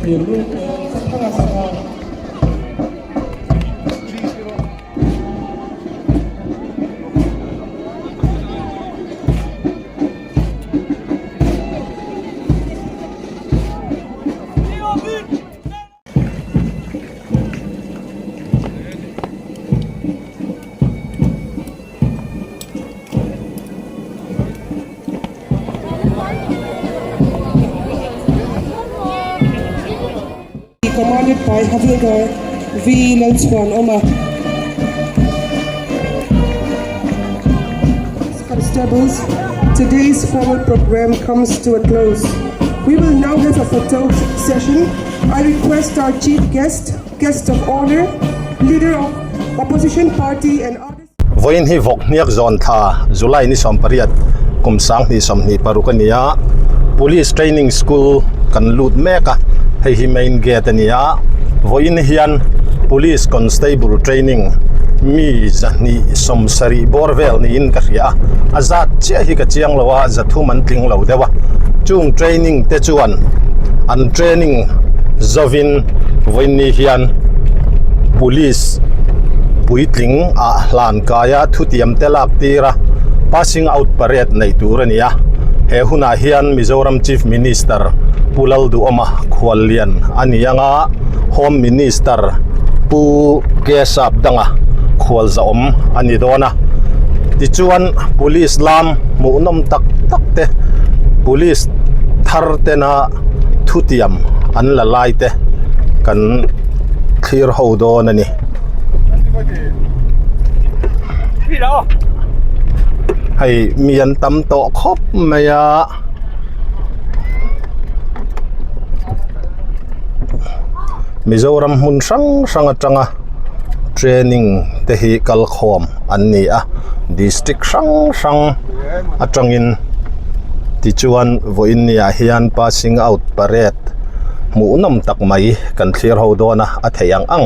thlir lut Sathanga sangha. Commanded by Havildar V. Lalchhuanawma. Constables, today's formal program comes to a close. We will now have a photo session. I request our chief guest, guest of honor, leader of opposition party and others. Vawiin hi vawk hniak zawn thla July ni 18 kum 2026 a ni a, Police Training School kan lut mek a, hei hi main gate a ni a, vawiin hian Police Constable Training mi 270 bawr vel niin ka hria a, a zat chiah hi ka chiang lo a, 300 an tling lo deuh a, chung training te chuan an training zovin vawiin ni hian Police puitling ah hlan kaia thutiam te lak tir a, passing out parade nei tur a ni a. He hunah hian Mizoram Chief Minister Pu Lalduhawma khuallian a ni ang a, Home Minister Pu Kesap Danga khualzawm a ni dawn a. Tichuan Police lam hmuhnawm tak tak te, Police thar tena thutiam an la lai te kan thlir ho dawn a ni. Hei mi an tam tawh khawp mai a Mizoram hmun hrang hrang atanga training te hi kal khawm an ni a district hrang hrang atangin tichuan vawiin ni ah hian passing out parade hmuhnawm tak mai kan thlir ho dawn a a theih ang ang.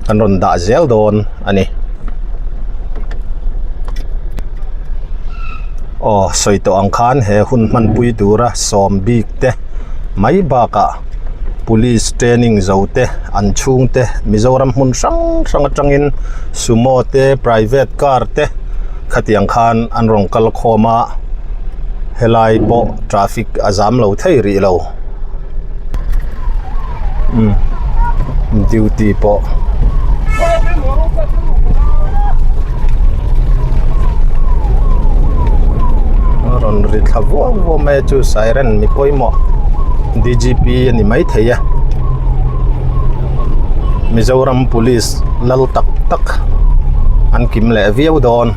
Kan rawn dah zel dawn a ni. Aw sawi tawh ang khan he hun hmanpui tura sawm bik te mai bakah police training zo te an chhung te Mizoram hmun hrang hrang atangin sumo te private car te khatiang khan an rawn kal khawm a helai pawh traffic a zam lo thei rih lo. Umm duty pawh a rawn ri thla vuau vuau mai a chu siren mi pawimawh D G P a ni maithei a Mizoram police lal tak tak an kim leh viau dawn.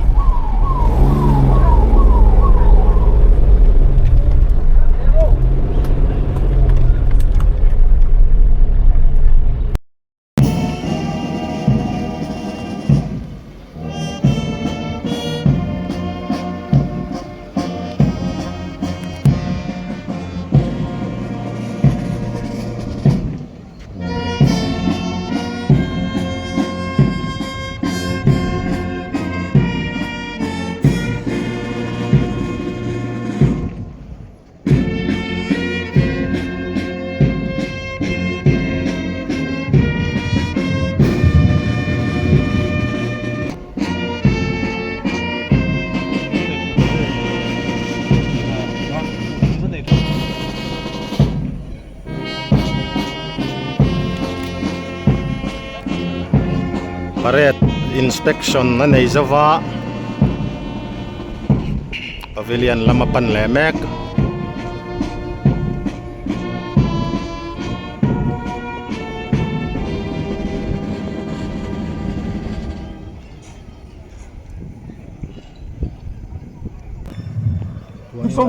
Parade inspection a nei zo va pavilion lama pan leh mek.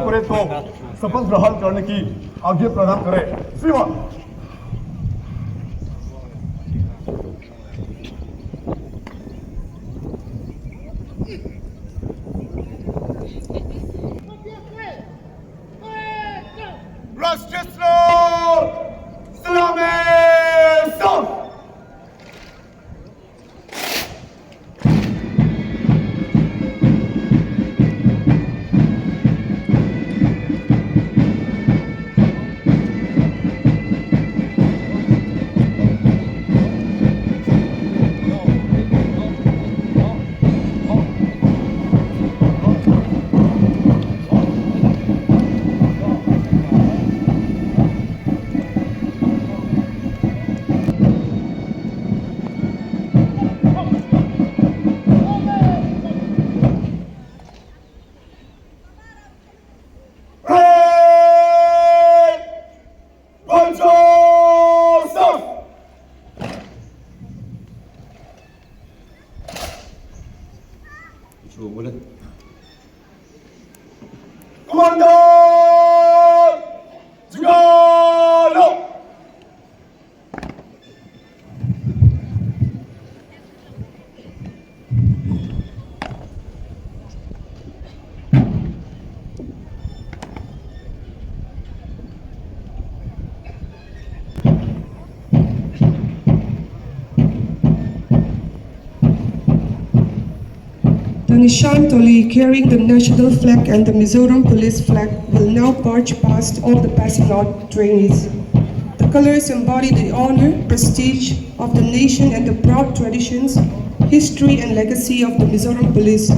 Parade को शपथ ग्रहण करने की आज्ञा प्रदान करें श्रीमान राष्ट्रीय सलामी The Nishan Toli carrying the national flag and the Mizoram Police flag will now march past all the passing out trainees. The colors embody the honor, prestige of the nation and the proud traditions, history and legacy of the Mizoram Police.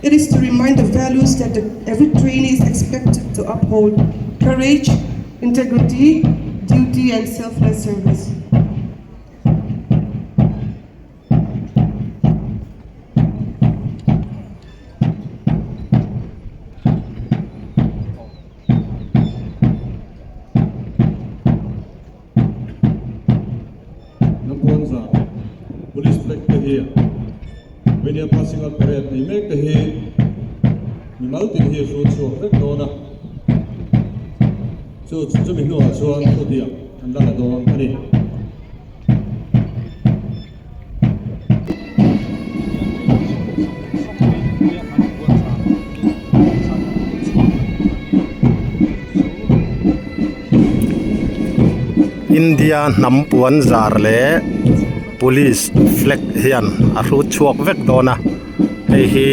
It is to remind the values that the, every trainee is expected to uphold courage, integrity, duty and selfless service. Lampuanza Police flag te hi Venia Passing Out Parade nei mek te hi mimal tin hi a hru chhuak vek dawn a, chu chumi hnuah chuan thutiang an la la dawn a ni. India hnam puan zar leh police flag hian a hrut chhuak vek dawn a hei hi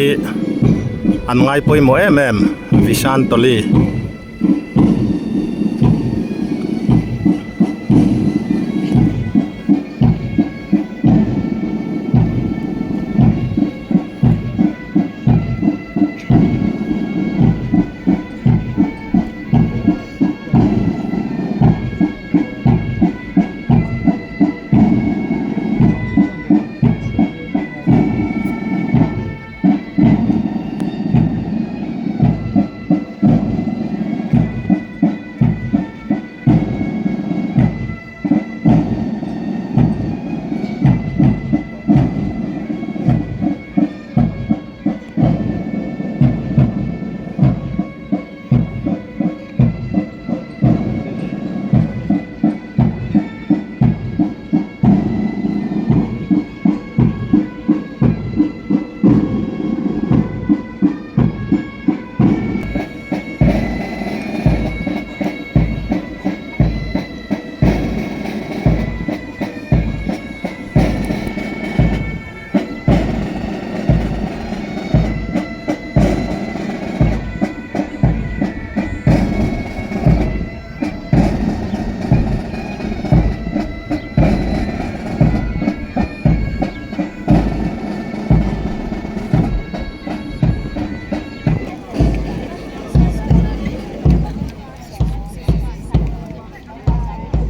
an ngai pawimawh em em Vishantoli.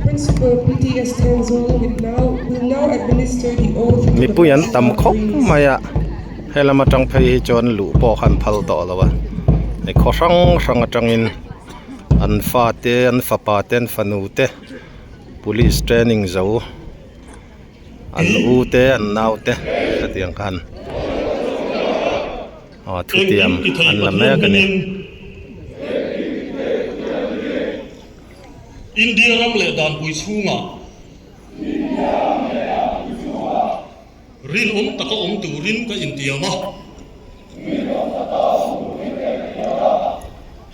Principal PTS Thenzawl will now, will now administer the oath to the Mipui an passing tam out khawp trainees. mai a helam atang phei hi chuan luh pawh khan phal tawh lo a hei khaw hrang hrang atangin an fate an fapa te an fanu te police training zo an u te an nau te hetiang khan aw thutiam an la mek a ni. India ram leh danpui chhungah Rinawm taka awm turin ka intiam a.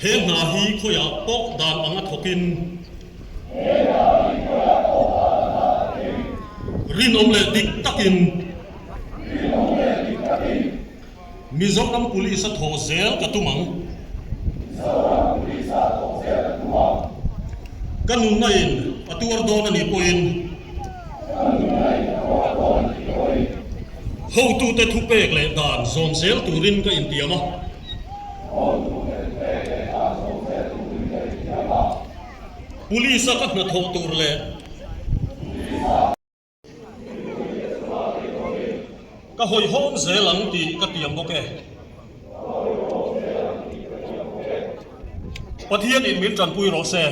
He hna hi khawiah pawh dan anga thawkin. Rinawm leh dik takin. Mizoram Police a thawh zel ka tum ang. Ka nunna in a tuar dawn a nih pawhin. Hotute thupek leh dan zawm zel turin ka intiam a. Police a ka hnathawh tur leh. Ka hawihhawm zel ang tih ka tiam bawk e. Pathian in min tanpui rawh se.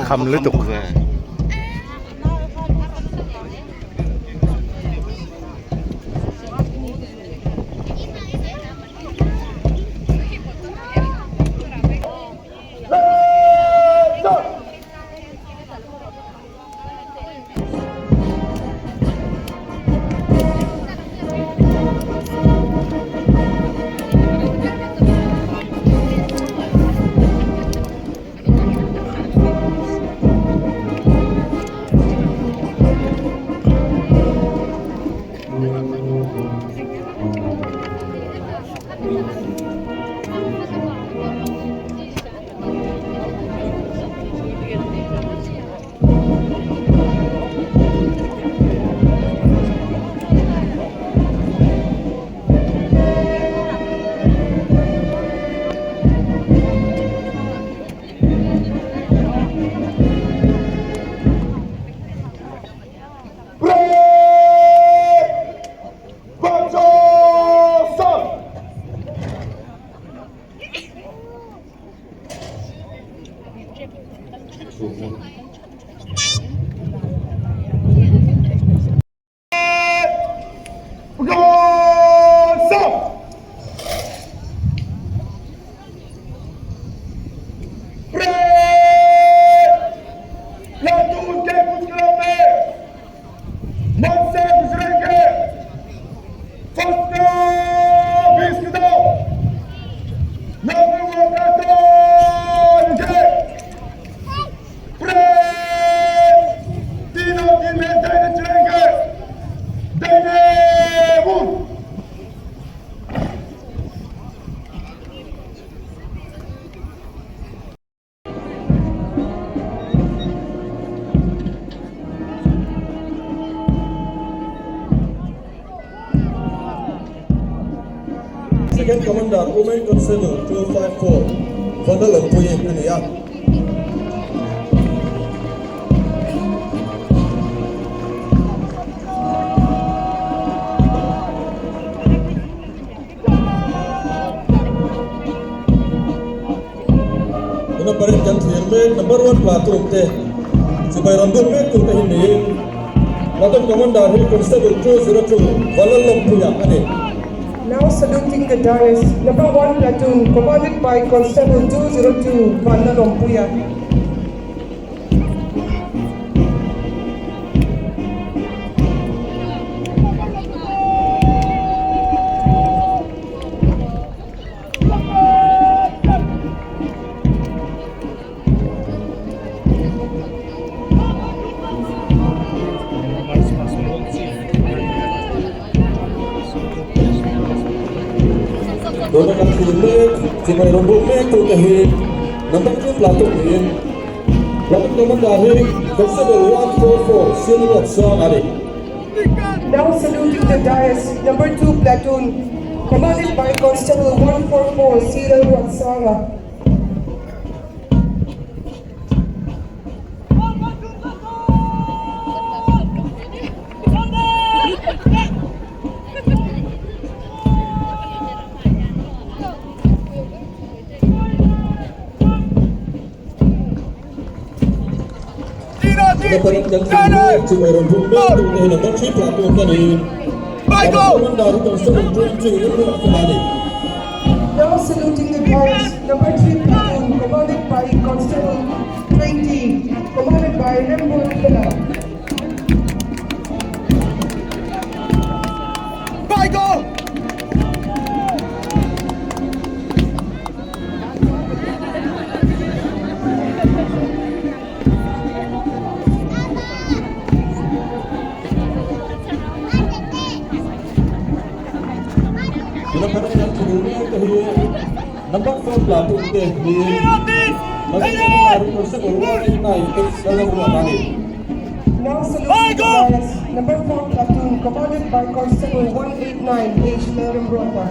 Kham lutuk. Second Commander Women Constable 254 Vanlalawmpuii a ni a. Tuna parade kan thlir mek number one platoon te sipai rawn buk mek tute hi niin platoon commander hi constable 202 Valalawmpuia a ni. Now saluting the dais, number one platoon commanded by Constable 202 Vanlalawmpuia. Tuna kan thlir mek, chibai rawn buk mek tute hi number 2 platoon niin platoon commander hi Constable 144 Silruat Sang a ni. Now saluting the dais, number 2 platoon, commanded by Constable 144 Cyril Watsara. Tuna parade kan thlir mek, chibai rawn buk mek tute hi number 3 platoon a ni. Platoon commander hi Constable 22 Rilruat Fela a ni. Now saluting the dais, number 3 platoon, commanded by Constable 20, commanded by Rembo Fela. Tuna parade kan thlir mek te hi number 4 platoon te niin platoon commander hi Constable 189 H Lalramruat a ni. Now saluting the dais, number 4 platoon, commanded by Constable 189 H. Lalramruata.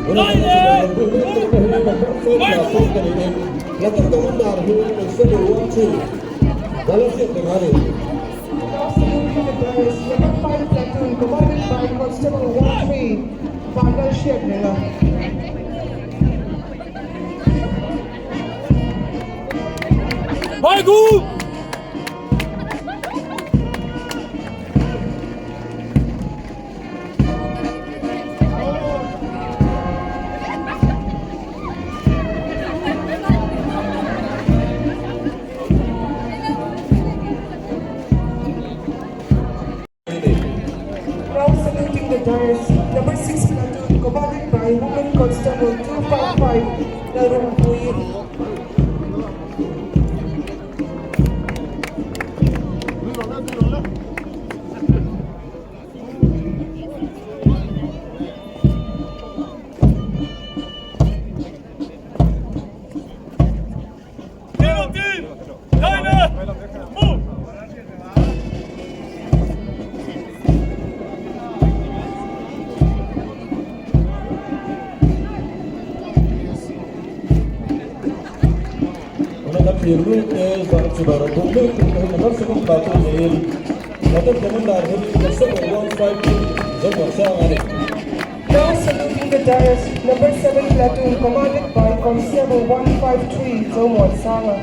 Tuna parade chibai rawn buk mek tute hi number 4 platoon te niin platoon commander hi Constable 12 Lalhriat reng a ni. Now saluting the dais, number 5 platoon, commanded by Constable 13 Vanlal Shetnela. thlir mek te zah chibai rawn buk mek tu te hi number seven platoon niin platoon commander hi constable 152 Zomuansanga a ni. Now saluting the dais, number 7 platoon commanded by Constable 153 Zomuansanga.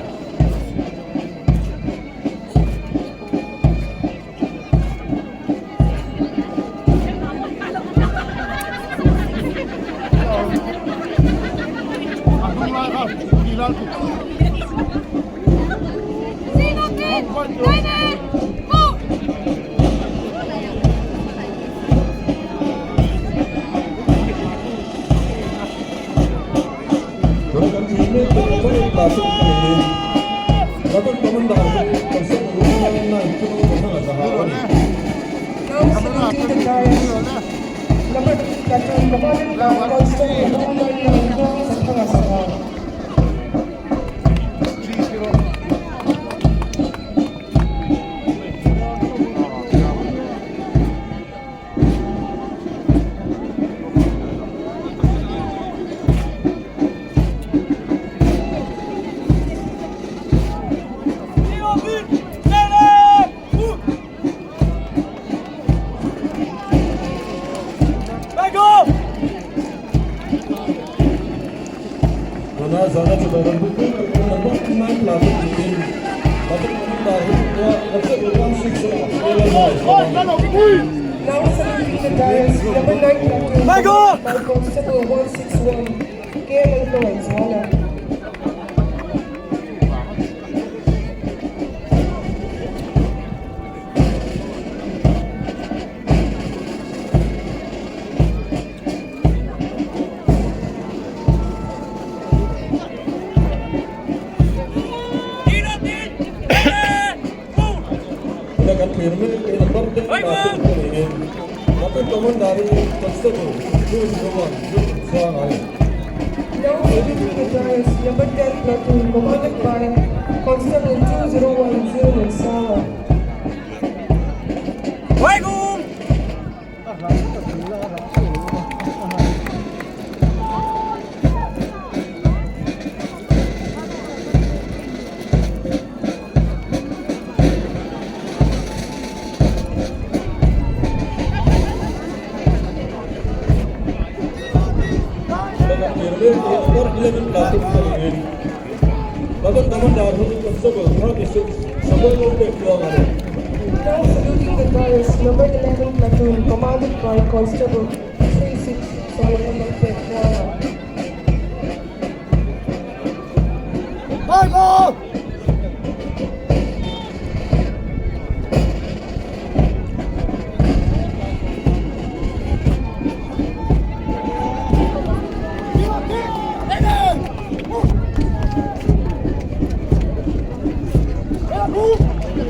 Tuna kan thlir mek te number 8 platoon a niin platoon commander hi Constable 199 Chu Thanga Zahau a ni. Now saluting the dais, number 8 platoon commanded by Constable 199 Thanga Zahau. Tuna zana chibai rawn buk mek te number 9 platoon niin platoon commander hi Constable 161 Lalmawia a ni. Now saluting the dais, number 9 platoon commanded by Constable 161 K. Lalhmangaihzuala. Tuna kan thlir mek te hi number 10 platoon a niin platoon commander hi Constable 201 Zothansanga a ni. Now saluting the dais, number 10 platoon commanded by Constable 201 Zothansanga. Tuna kan thlir mek te hi number 11 platoon a niin platoon commander hi Constable 36 Samuel Lalpekhlua a ni. Now saluting the dais, number 11 platoon commanded by Constable 36 Samuel Lalpekhlua.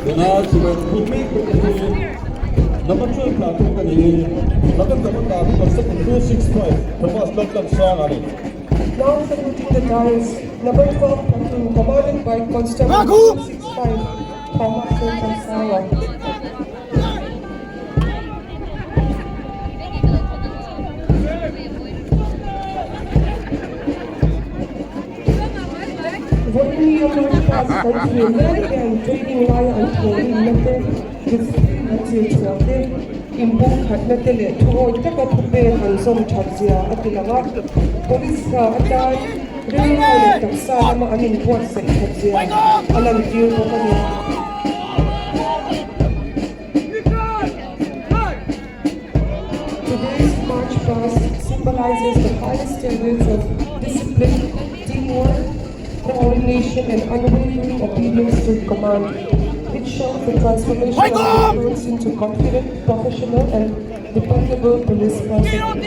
Tuna chibai rawn buk mek te hi number 12 platoon a niin platoon commander hi Constable 265 Thomas Laltlansanga a ni. Now saluting the dais, number 12 platoon commanded by Constable 265 Thomas Laltlansanga. Vawiin march past kan thlir lai hian training laia an thawhrimna te discipline an zir chhuah te inbumkhatna te leh thuawi taka thupek an zawm that zia a ti lang a. Police hna atan rilru leh taksa lama an inbuatsaih that zia a lantir bawk a ni. Today's march past symbolizes the highest standards of discipline, teamwork, coordination, and unwavering obedience to command. It shows the transformation of recruits into confident, professional, and dependable police personnel.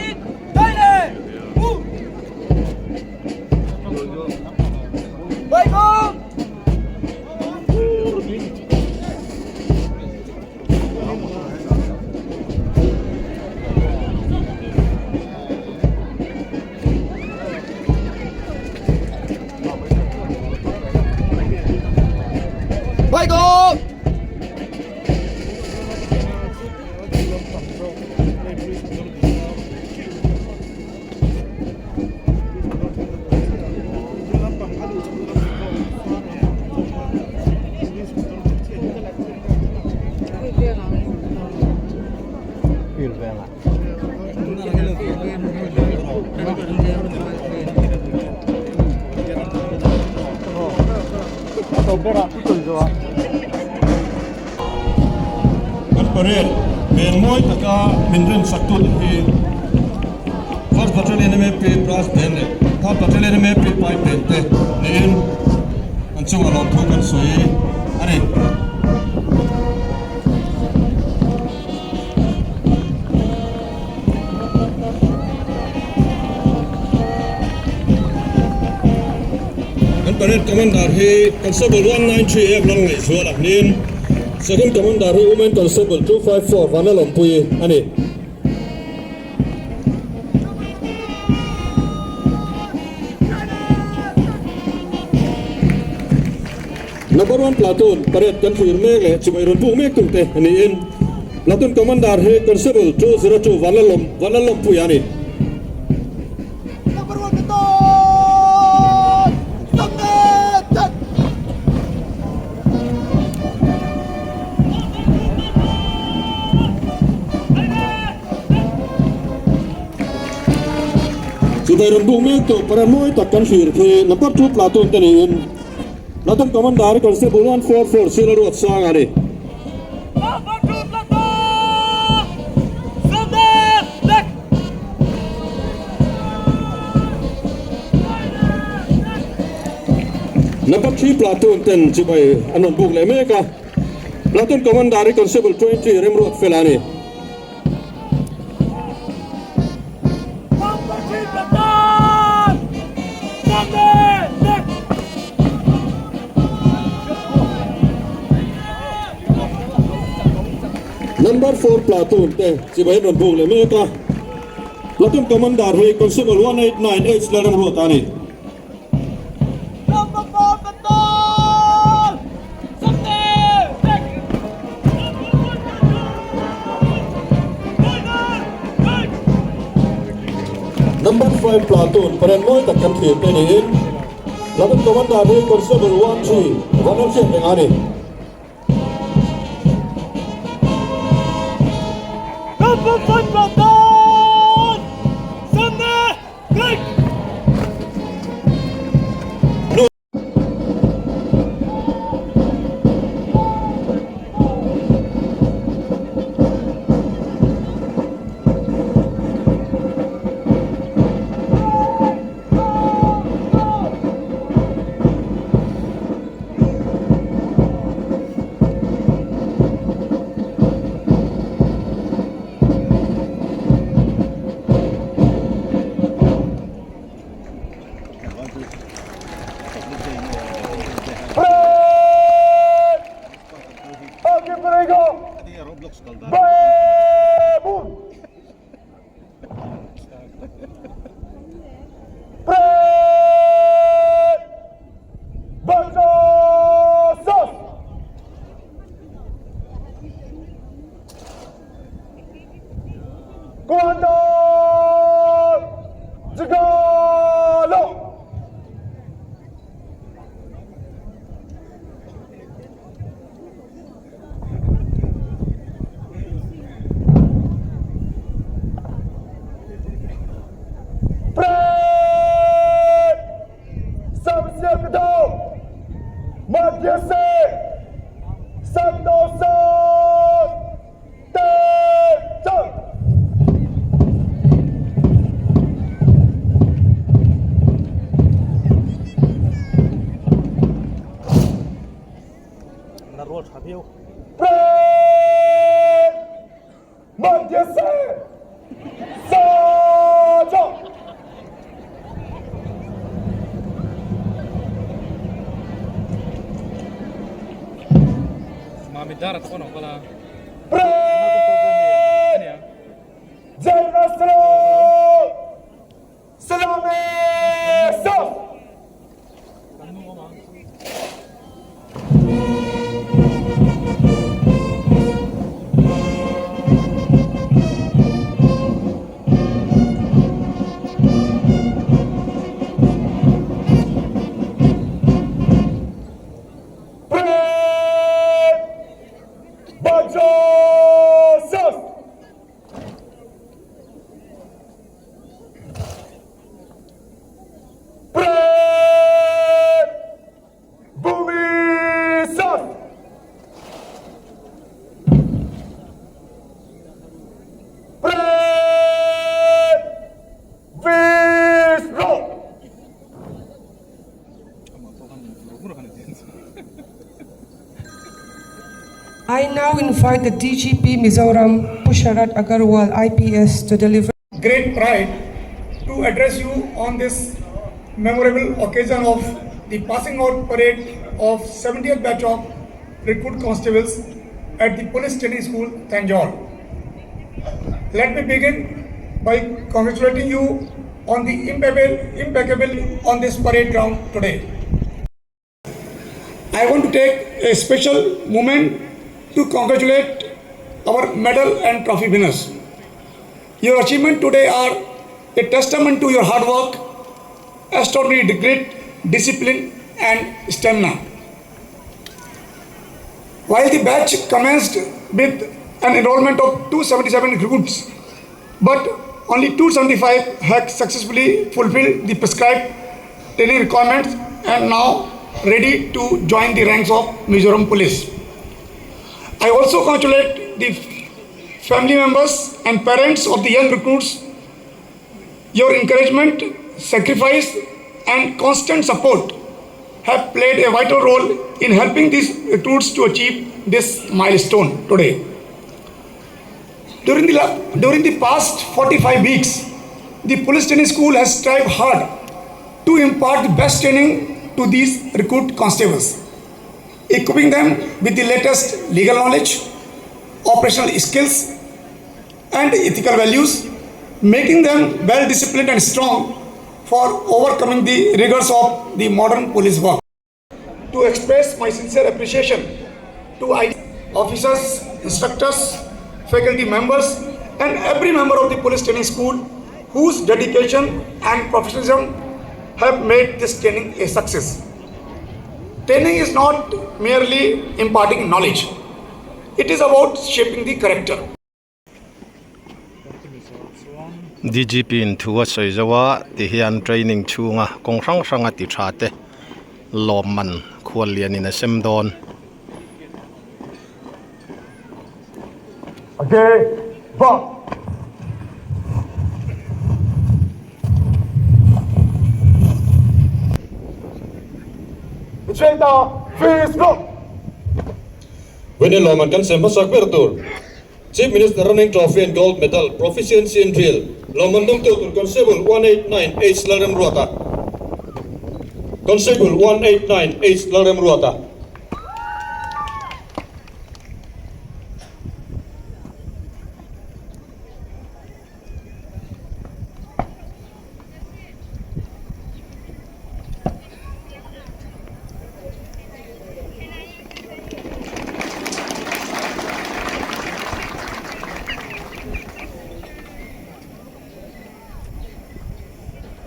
Kan parade ven mawi taka min rinsaktute hi First Battalion MAP Brass Band leh Third Battalion MAP Pipe Band te niin an chungah lawmthu kan sawi a ni. Kan parade commander hi Constable 193 F Lalngaihzuala niin Second Commander hi Women Constable 254 Vanlalawmpuii a ni. Number one platoon parade kan thlir mek leh chimei rawn buk mek tute niin platoon commander hi Constable 202 Vanlalawm Vanlalawmpuia a ni. Chimei rawn buk mek tu parade mawi tak kan thlir khi number two platoon te niin Platoon Commander Constable 144 Sila Ruatsanga a ni. Number 3 Platoon ten chibai an rawn buk leh mek a, Platoon Commander Constable 20 Remruat Fela a ni. Number 4 Platoon te chibai an rawn buk leh mek a, Platoon Commander hi Constable 189 H Lalremruata a ni. Number 5 platoon paren mawi tak kan thlir te niin Platoon Commander hi Constable 13 Vanlalhriat reng a ni. I now invite the DGP Mizoram, Pu Sharad Agarwal, IPS to deliver. Great pride to address you on this memorable occasion of the passing out parade of 70th batch of recruit constables at the Police Training School, Thanjavur. Let me begin by congratulating you on the impeccable, impeccable on this parade ground today. I want to take a special moment to congratulate our medal and trophy winners. Your achievement today are a testament to your hard work, extraordinary grit, discipline, and stamina. While the batch commenced with an enrollment of 277 recruits, but only 275 had successfully fulfilled the prescribed training requirements and now ready to join the ranks of Mizoram Police. I also congratulate the family members and parents of the young recruits. Your encouragement, sacrifice, and constant support have played a vital role in helping these recruits to achieve this milestone today. During the, during the past 45 weeks, the police training school has strived hard to impart the best training to these recruit constables, equipping them with the latest legal knowledge, operational skills, and ethical values, making them well disciplined and strong for overcoming the rigors of the modern police work. To express my sincere appreciation to officers, instructors, faculty members, and every member of the police training school whose dedication and professionalism have made this training a success. Training is not merely imparting knowledge, it is about shaping the character. DGP in thu a sawi zo a ti hian training chhunga kawng hrang hranga ti tha te lawmman khuallian in a sem dawn. Okay, va. Winnie Lawman kan sem hmasak ber tur Chief Minister Running Trophy and Gold Medal Proficiency in Drill lawman dawngtu tur Constable 189 H Lalremruata Constable 189 H Lalremruata.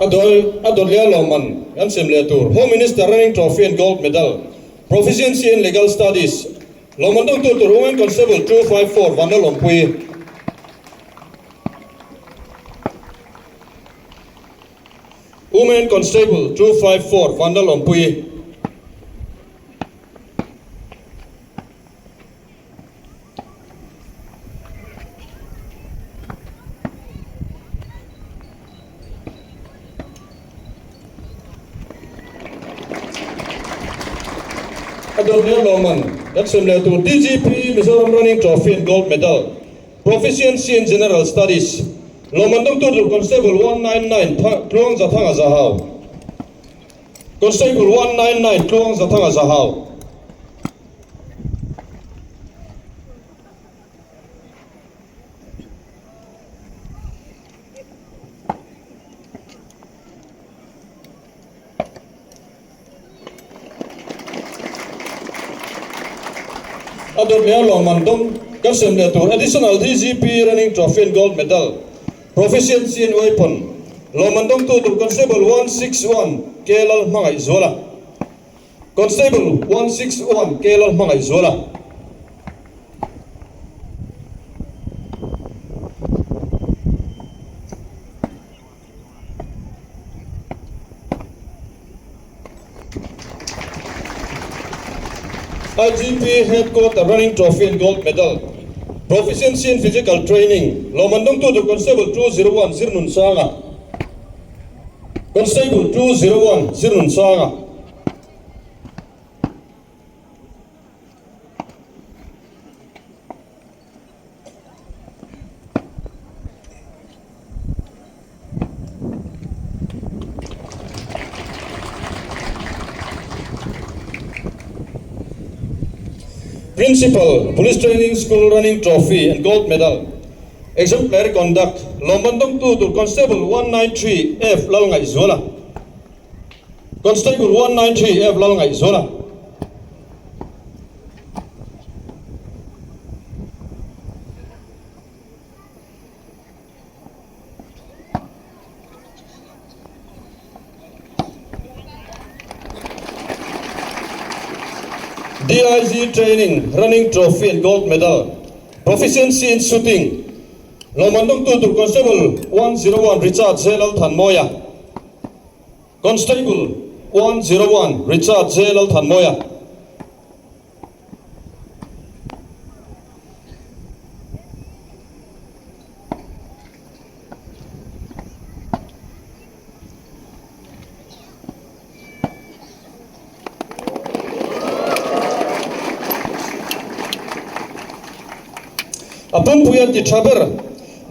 A dawl a dawt leh a lawmman kan sem leh tur Home Minister Running Trophy and Gold Medal Proficiency in Legal Studies lawmman dawngtu tur Women Constable 254 Vanlalawmpuii. Women Constable 254 Vanlalawmpuii. A dawt leh lawmman kan sem leh tur DGP Mizoram Running Trophy and Gold Medal Proficiency in General Studies lawmman dawngtu tur Constable 199 Tluang Zathanga Zahau Constable 199 Tluang Zathanga Zahau. A dawt leh a lawmman dawng kan sem leh tur Additional DGP Running Trophy and Gold Medal, Proficiency in Weapon lawmman dawngtu tur Constable 161 K Lalhmangaihzuala. Constable 161 K Lalhmangaihzuala. IGP Headquarter Running Trophy and Gold Medal, Proficiency in Physical Training, lawmman dawngtu tur Constable 201 Zirnunsanga. Constable 201 Zirnunsanga. Principal, Police Training School Running Trophy and Gold Medal, Exemplary Conduct, lawmman dawngtu tur Constable 193 F Lalngaihzuala, Constable 193 F Lalngaihzuala. DIG Training Running Trophy and Gold Medal, Proficiency in Shooting, lawmman dawngtu tur Constable 101 Richard J Lalthanmawia, Constable 101 Richard J Lalthanmawia. A pumpui an ti tha ber,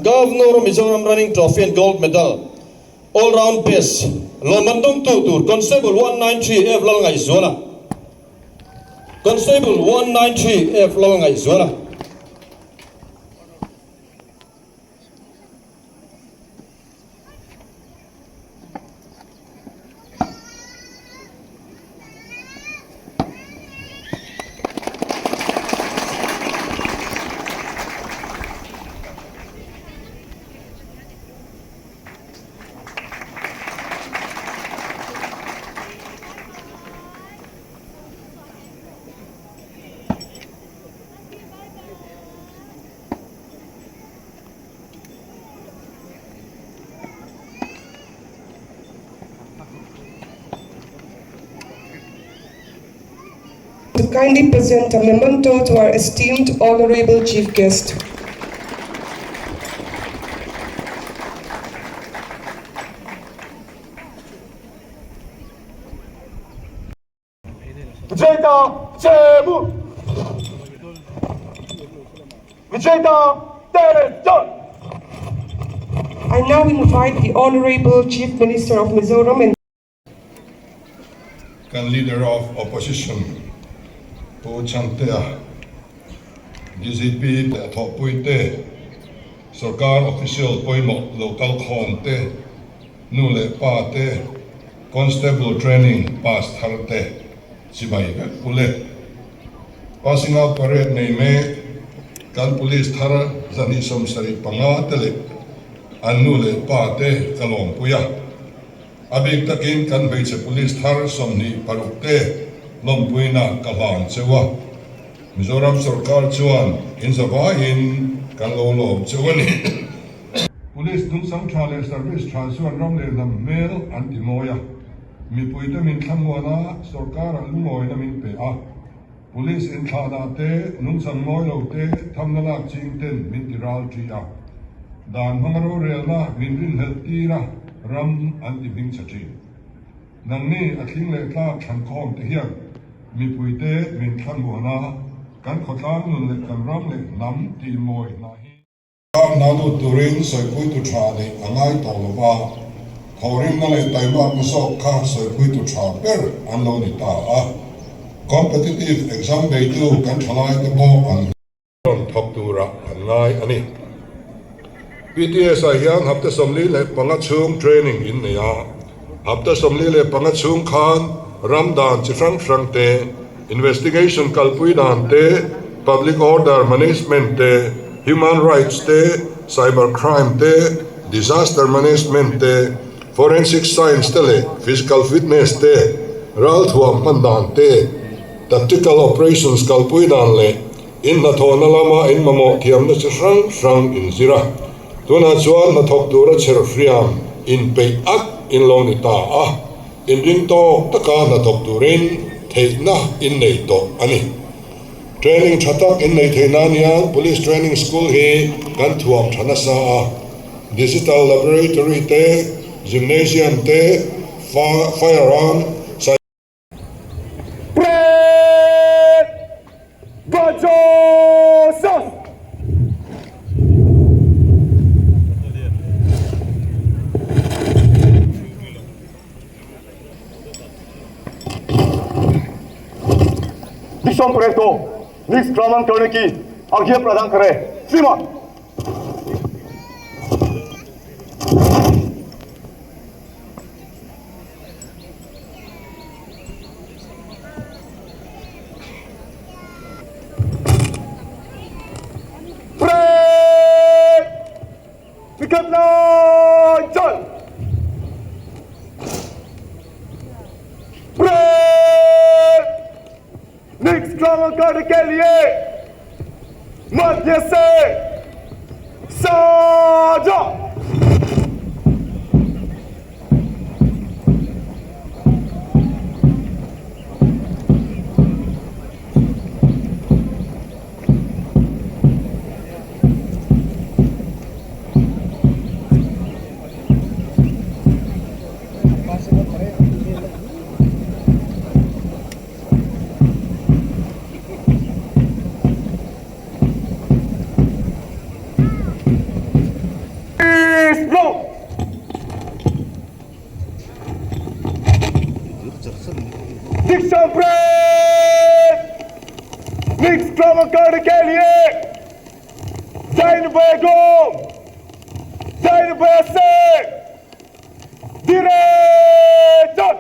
Governor Mizoram Running Trophy and Gold Medal, All Round Best, lawmman dawngtu tur Constable 193 F Lalngaihzuala. Constable 193 F Lalngaihzuala. To kindly present a memento to our esteemed Honorable Chief Guest. Vijayta Chemu Vijayta Terejon I now invite the Honorable Chief Minister of Mizoram and Kan Leader of Opposition Pu Changtea, DGP leh a thawhpui te, Sorkar official pawimawh lo kal khawm te, nu leh pa te, Constable training pass thar te chibai vek u le. Passing out parade nei mek kan Police thar 275 te leh an nu leh pa te ka lawmpui a. A bik takin kan hmeichhe Police thar 26 te lawmpuina ka hlan cheu a. Mizoram sorkar chuan in zavaiin kan lo lawm cheu a ni. Police nungsang tha leh service tha chuan ram leh hnam hmel an ti mawi a, mipuite min thlamuan a, sorkarah lungawina min pe a, Police inthlahdah te, nungchang mawi lo te, thamna lak ching ten min ti ral ṭi a, dan hmanga rorelna min rinhlelh tir a, ram an ti hming chhe ṭhin. Nangni a thling leh tlak thlankhawm te hian mipuite min thlamuan a, kan khawtlang nun leh kan ram leh hnam tih mawi hna hi. Hna lut turin sawipuitu tha neih a ngai tawh lo va, thawhrimna leh taimakna zawk kha sawipuitu tha ber an lo ni ta a. Competitive exam beitu kan thalaite pawh an rawn thawk turah an ngai a ni. PTS ah hian hapta 45 chhung training in nei a, hapta 45 chhung khan ram dan chi hrang hrang te, Investigation kalpui dan te, Public Order Management te, Human Rights te, Cyber Crime te, Disaster Management te, Forensic Science te leh Physical Fitness te, ralthuam hman dan te, Tactical Operations kalpui dan leh in hnathawhna lama in mamawh thiamna chi hrang hrang in zir a. Tunah chuan hnathawk tura chher hriam inpeih at in lo ni ta a. Inring tawk taka hnathawk turin theihna in nei tawh a ni. Training tha tak in nei thei nan hian Police Training School hi kan thuam tha nasa a, Digital Laboratory te, Gymnasium te, Firearm. Parade Gajosos! Dixon Preto. निष्क्रमण करने की आज्ञा प्रदान करें। श्रीमान Parade! Picket line, चल! Parade! निष्क्रमण करने के लिए मध्य से साजा। Blow! दीक्षा ब्रेक! निष्क्रमण करने के लिए जैन बेगम, जैन बेसे, धीरे चल!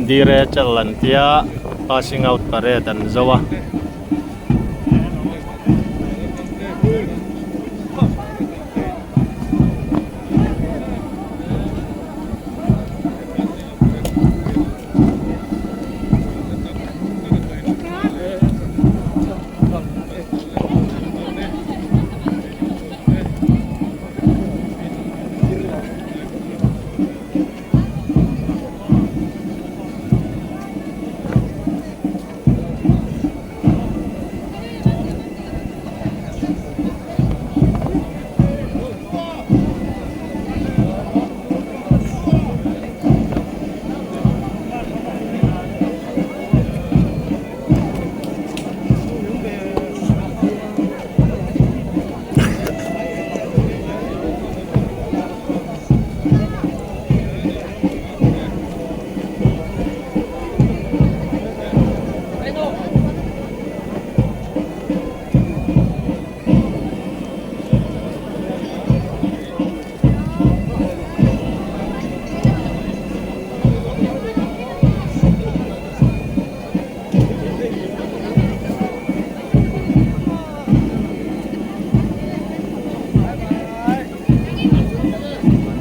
Dire chal an tia passing out parade an zo a.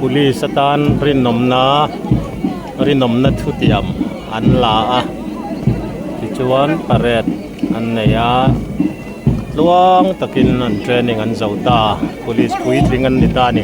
Police atan rinawmna rinawmna thutiam an la a tichuan parade an nei a tluang takin an training an zo ta police puitling an ni ta a ni.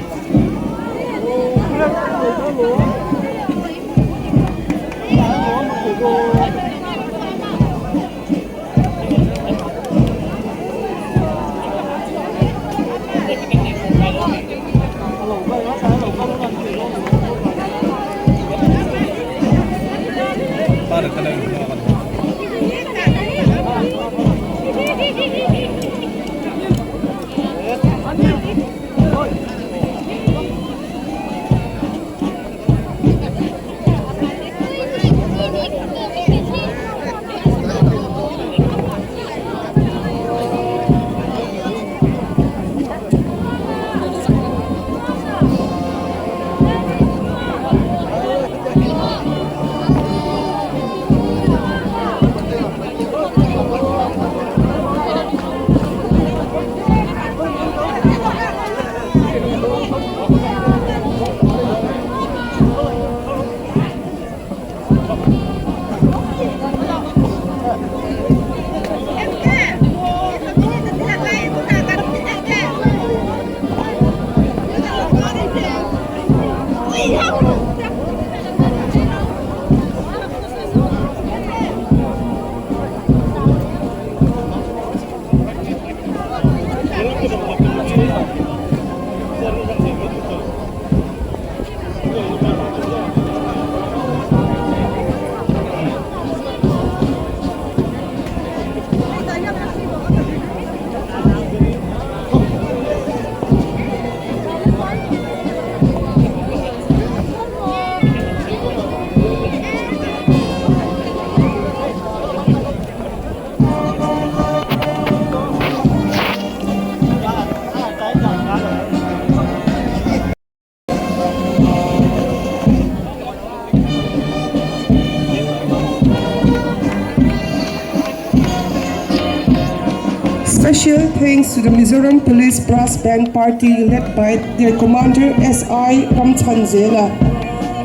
Special thanks to the Mizoram Police Brass Band Party led by their commander S.I. Ramchanzela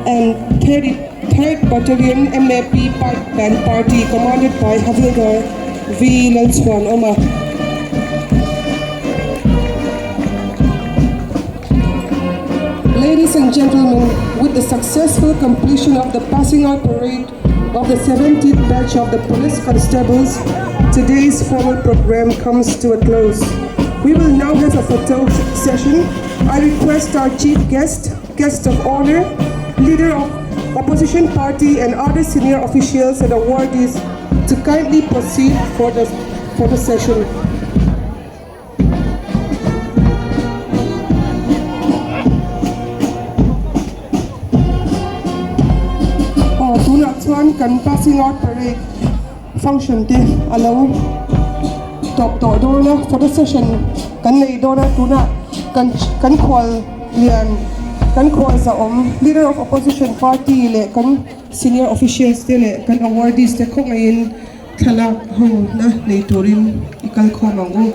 and 33rd Battalion MAP Band Party commanded by Havildar V. Lalchuan Oma. Ladies and gentlemen, with the successful completion of the passing out parade of the 70th batch of the police constables, today's formal program comes to a close. We will now have a photo session. I request our chief guest, guest of honor, leader of opposition party and other senior officials and awardees to kindly proceed for the photo session. Aw tunah chuan kan passing out parade function te a lo tawp tawh dawn a photo session kan nei dawn a tunah kan kan khual lian kan khual zahawm leader of opposition party leh kan senior officials te leh kan awardees te khawngaihin thlalak ho na nei turin i kal khawm ang u.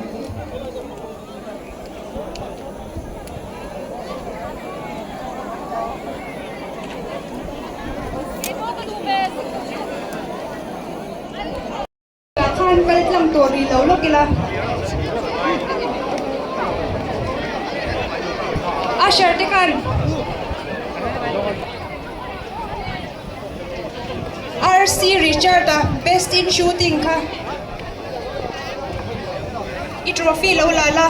Khan kal tlang tawh rih lo lawk ila. Usher te khan RC Richard a best in shooting kha i trophy lo la la.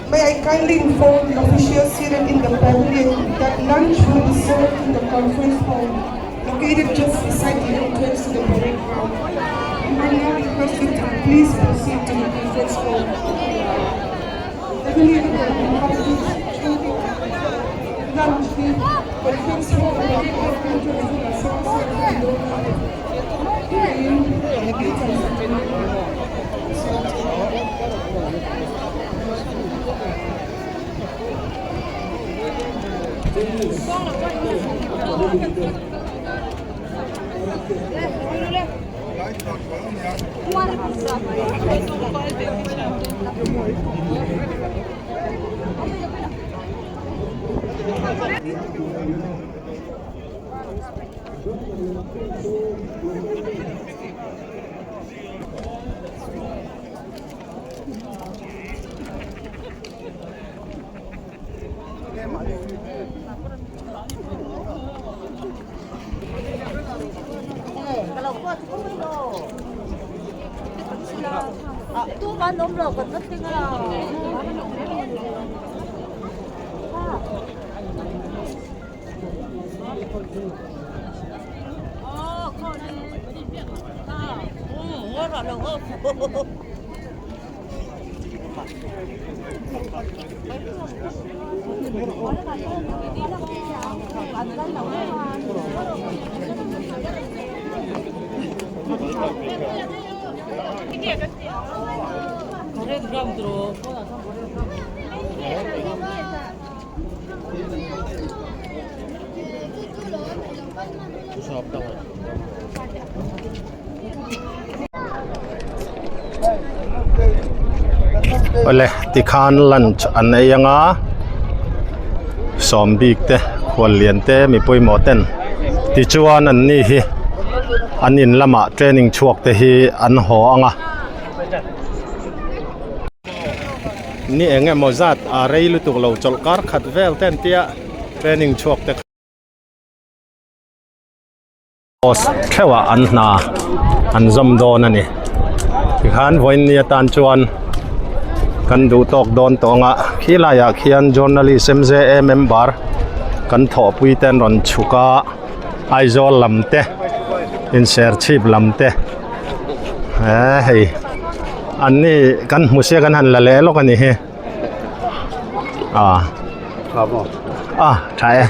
May I kindly inform the officials seated in the pavilion that lunch will be served in the conference hall located just beside the entrance to the parade ground. You are now requested to please proceed to the conference hall. Pavilion lunch conference hall Awle tikhan lunch an ei anga sawm bik te khual lian te mi pawimawh ten tichuan an ni hi an in lamah training chhuak te hi an haw anga. Ni eng emaw zat a rei lutuk lo chawlh kar khat vel te an tia training chhuak te post theuhah an hna an zawm dawn a ni tikhan vawiin ni atan chuan kan duh tawk dawn tawh ang a khilaiah khian journalist M_J_A member kan thawhpui te an rawn chhuk a Aizawl lam te inserchhip lam te eee hei an ni kan hmu sia kan han la leh lawk a ni hi ah ah tha e.